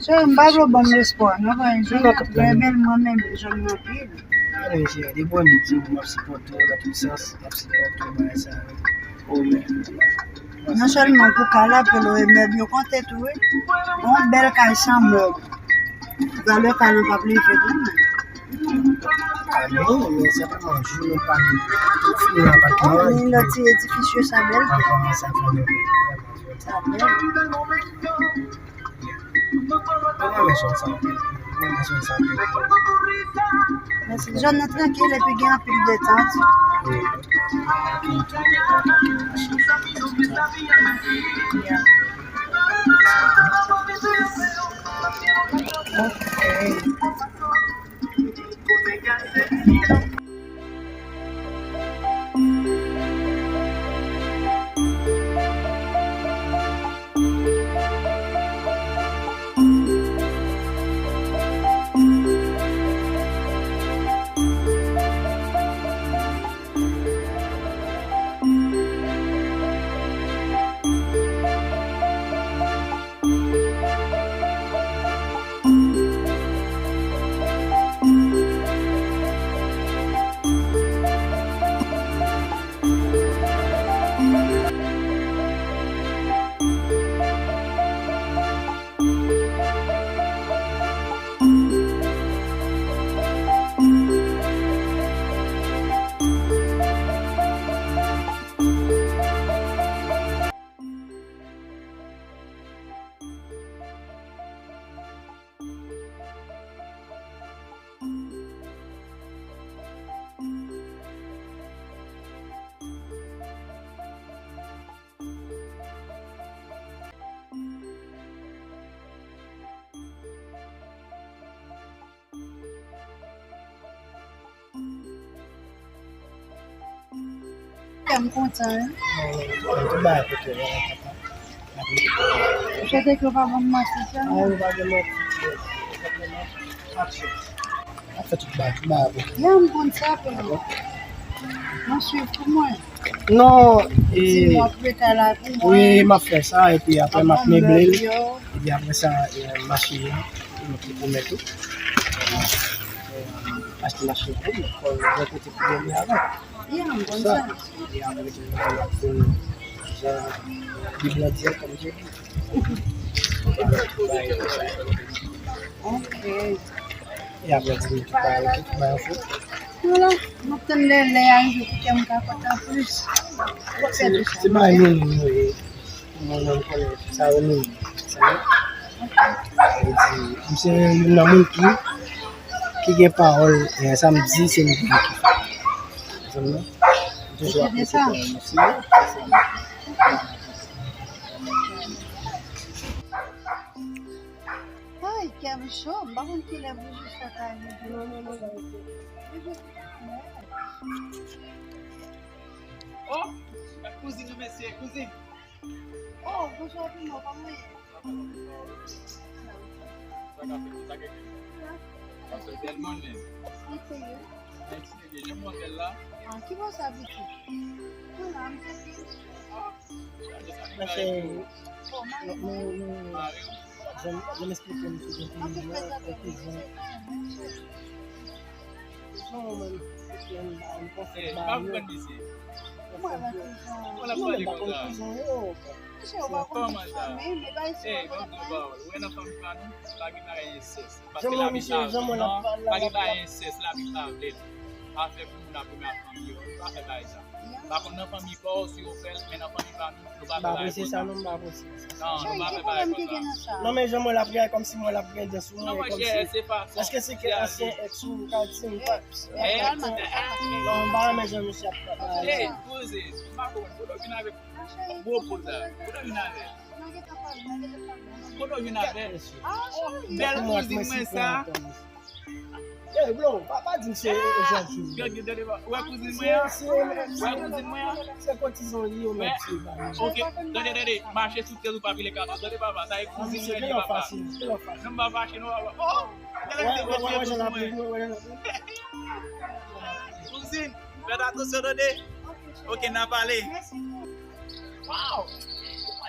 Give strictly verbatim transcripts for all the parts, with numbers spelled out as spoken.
Cheri, m pa vle w ban m lespwa non, frè. Jòn ap byen bèl, mwen menm, jòn nan anpil. Gade, cheri, depi w di m ap sipòte w nan tout sans, m ap sipòte w, bagay sa yo. O, men. Non sèlman pou kay la, pou lwe mèb yo konte tou, wi. Yon bèl kay san mèb. Valè kay lan p ap leve tou, non. A non, men senpleman, jou nou pa fini apatman an. Ni lòt ti edifis yo, sa bèl. Sa bèl. Mwen renmen zòn sa anpil. Mwen renmen zòn sa anpil. Mèsi. Zòn nan trankil epi gen anpil detant. Wi. Anpil tou, anpil machin. Ya. Ok. Kè m kontan, wi. Tout bagay pote la. Ou swete ke yo pa ban m manti sèlman? Non, yo pa ban m manti. Ap fè tout bagay, tout bagay pote. Ya, m konn sa, pè. Mwen swiv pou mwen. Non, e, di m w ap rete la pou mwen. Wi, m ap fè sa, epi apre m ap meble l. Epi apre sa, e, machin nan, e, m te pwomèt ou. E, achte machin nan, wi, fò w gen kote pou dòmi avan. Ya, m konn sa. Epi apre tou, m ap fè jan Bib la di a, kòm Dye di. Ok. E apre di m tout bagay, tout bagay fou. Vwala, m ap tann lè, lè a rive pou kè m ka kontan plis. Se bagay nou menm nou ye. Pou mwen menm konnen sa yo menm. Sa yo. Sa vle di, m se youn nan moun ki, ki gen pawòl, e sa m di, se m ki fè. Konprann non? M toujou apresye pawòl mwen. Se sa. Ay, kè m cho, m pa konn kilè bouji sa ka rive. Oh, kouzin, mesye, kouzin. Oh, bonjou, Pino, kòman w ye? Sa ka fèt, sa gen. Sa fè bèl mwen menm. Mwen serye. Mwen serye, jan mwen fè l la. Ah, ki bò sa pitit? Mwen la, m serye. Mwen fè, nou, nou, nou, jan, jan m esplike m sou konpini an, epi jan, jan mwen, epi m, m konfyans ba yo. Mwen la, non, men m pa konn kouzin yo. Kòman sa? Ey, ban m di w pawòl. Ou wè nan fanmi pa nou, pa gen bagay ensès. Paske Labib pa vle. Non, pa gen bagay ensès, Labib pa vle l. Afè pou moun ap renmen ak fanmi yo. Pa fè bagay sa. Pa konn nan fanmi pa w si yo fè l, men nan fanmi pa nou, nou pa fè bagay konsa. Non, nou pa fè bagay konsa. Non, men jan mwen l ap reyaji kòmsi mwen l ap gen dye sou mwen, kòmsi. Èske se ke ansyen èks ou ka di m pa. Non, m pa renmen jan misye ap pale. Ey, poze, m pa konprann. Kote w vin avèk gwo poz la? Kote w vin avè l? Kote w vin avè l? Bèl kouzin mwen sa. Ey, bro, pa, pa di m se jòj. Gade, gade, wè kouzin mwen an? Wè kouzin mwen an? Se kotizan li yo mèt tiye ba yo. Ok, tande, tande, mache sou tèt ou pa pile katouch. Tande papa, sa e kouzin mwen li papa. Non, m pa fache non, papa. Oh! Gade kouzin mwen, kouzin mwen. Kouzin, fè atansyon tande. Ok, n a pale. Wow! Ou pa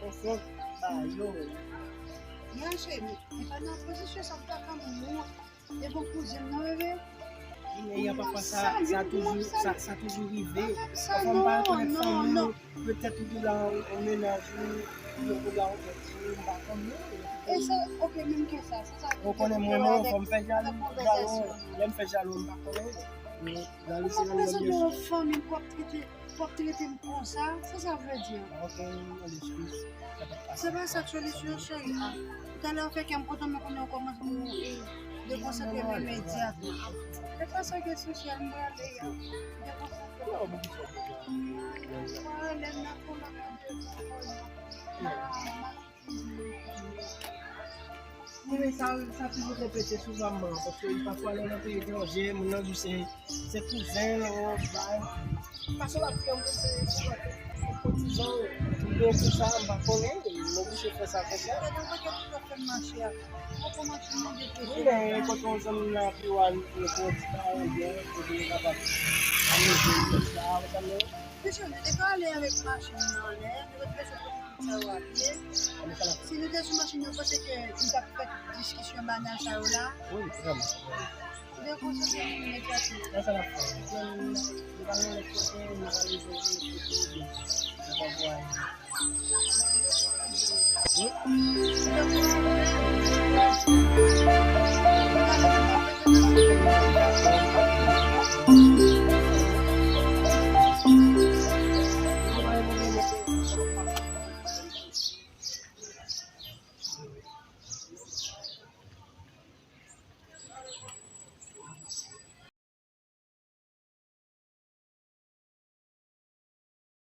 konfyans ba yo. Non, cheri, men, men pa nan pozisyon sa, m pa ka moun. E bon kouzin nan, bebe. Men papa, sa, sa toujou, sa, sa toujou rive. Pafwa m pa rekonèt fanmi w, petèt ou gen yon mennaj ou, ou gen yon pèdi, m pa konnen. E se, ok, menm ke sa, se sa. Ou konnen mwen, mwen, fò m fè jalou, jalou, lè m fè jalou, m pa konnen. Ou ap prezante yon fanmi, ou ap trete, ou ap trete m konsa, sa sa vle di? Ok, mwen eskiz. Se pa sa k solisyon, cheri. Talè w fè kè m kontan, men kounye a w kòmanse pou dekonsantre m imedyatman. Se pa sa k esansyèl, m prale a. Dekonsantre m. Lè m nan fon, m ap mande. Wi, men sa, sa toujou repete souvanman, paske pafwa lè w nan peyi etranje, moun nan di w se, se kouzen l, ou bay. Paske w ap fè m se, se patizan w, ou gen pou sa, m pa konnen, m oblije fè sa konsa. Wi, men kote yon zanmi nan pi w al, nou pran ti bagay byen, pou nou kapab amize nou konsa, ou konprann? Mesye, nou te ka ale avèk machin nan anlè, nou te bezwen pran tout sa yo a pye. Si nou te sou machin, nou panse ke nou t ap fè tout diskisyon banal sa yo la? Wi, vrèman. Dekonsantre nou imedyatman. Sa, sa n ap fè? Nou pa nan lòt kote, nou pa nan lòt kote, nou pa voye. Wi. Dekonsantre nou.